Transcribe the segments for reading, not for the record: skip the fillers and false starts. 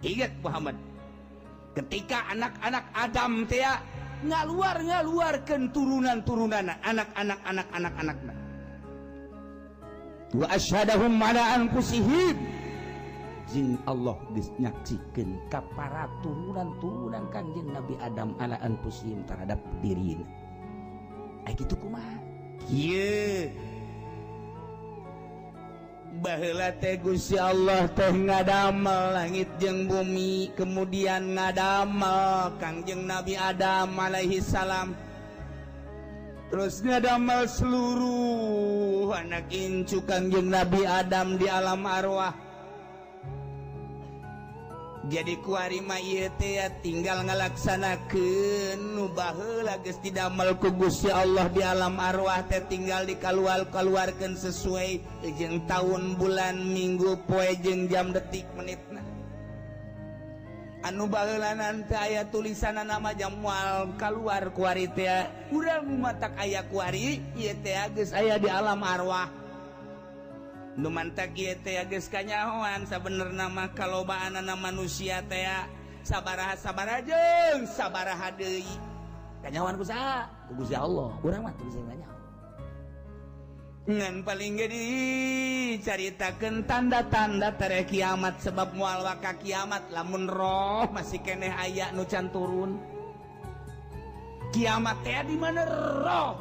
Ingat Muhammad, ketika anak-anak Adam teh ngaluar-ngaluarkeun turunan-turunan anak-anak anak-anak anak wa asyhadahum ala anfusihim, jeung Allah geus nyaksikeun ka para turunan-turunan Kangjeng Nabi Adam ala anfusihim terhadap dirina. Ai kitu kumaha? Kieu, baheula teh Gusti Allah teh ngadamel langit jeung bumi, kemudian ngadamel Kangjeng Nabi Adam alaihi salam, terus ngadamel seluruh anak incu Kangjeng Nabi Adam di alam arwah. Jadi kuari mah ieu teh tinggal ngalaksanakeun nu baheula geus didamel ku Gusti Allah di alam arwah teh, tinggal dikaluar-kaluarkeun sesuai jeung tahun, bulan, minggu, poe jeung jam, detik, menitna. Anu baheula nanti aya tulisan nama jam moal kaluar kuari teh. Urang matak aya kuari ieu teh geus aya di alam arwah. Nu mantak ieu teh geus kanyahoan sabenerna mah kalobaanana manusia teh sabaraha sabaraha jeung sabaraha deui kanyahoan ku saha? Ku Gusti Allah. Urang mah teu bisa nganyaho. Ngan paling ge dicaritakeun tanda-tanda tere kiamat, sebab moal waka kiamat lamun roh masih keneh aya nu can turun. Kiamat teh di mana roh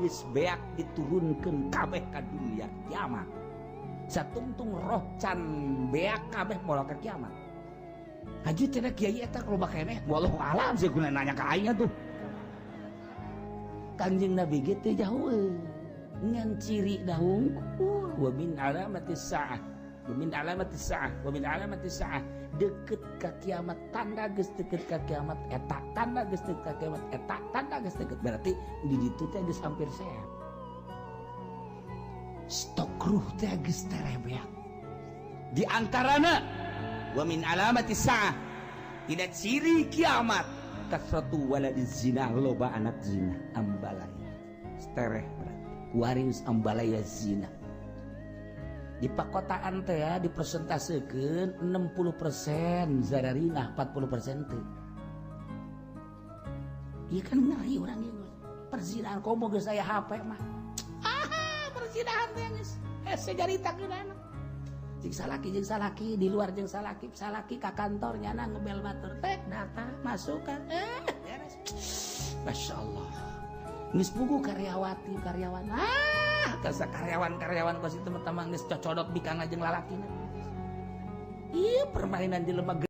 geus beak diturunkeun kabeh ka dunia kiamat. Satungtung roh can beak kabeh moal ka kiamat. Haji cenah kiai eta loba keneh, wallahu alam sih guna nanya ka aing atuh. Kanjeng Nabi ge teu jauh ngan ciri dahungkul wa min alamatis saah, wa min alamatis saah, wa min alamatis saah, deket ka kiamat, tanda geus deket ka kiamat eta, tanda geus deket ka kiamat eta, tanda geus deket berarti di ditu teh geus hampir sehat. Stok ruh teh geus terebeak. Di antarana wa min alamatis saah, tidak ciri kiamat, kasratu waladiz zina, loba anak zina, ambalaya tereh berarti kuari geus ambalaya zina. Di pakotaan teh ya dipresentasekeun 60% zararinah, 40% teh. Ieu kan ngeri urang ieu perzinahan komo geus aya HP mah. Ah, perzinahan teh geus hese caritakeun anak. Jeung salaki di luar, jeung salaki salaki ka kantor nyana ngebel batur teh data masuk kan, beres. Masya Allah, geus puguh karyawati karyawan, ah kasa karyawan-karyawan kos itu teman geus cocodot bikang jeung lalakina. Iya, permainan jelema.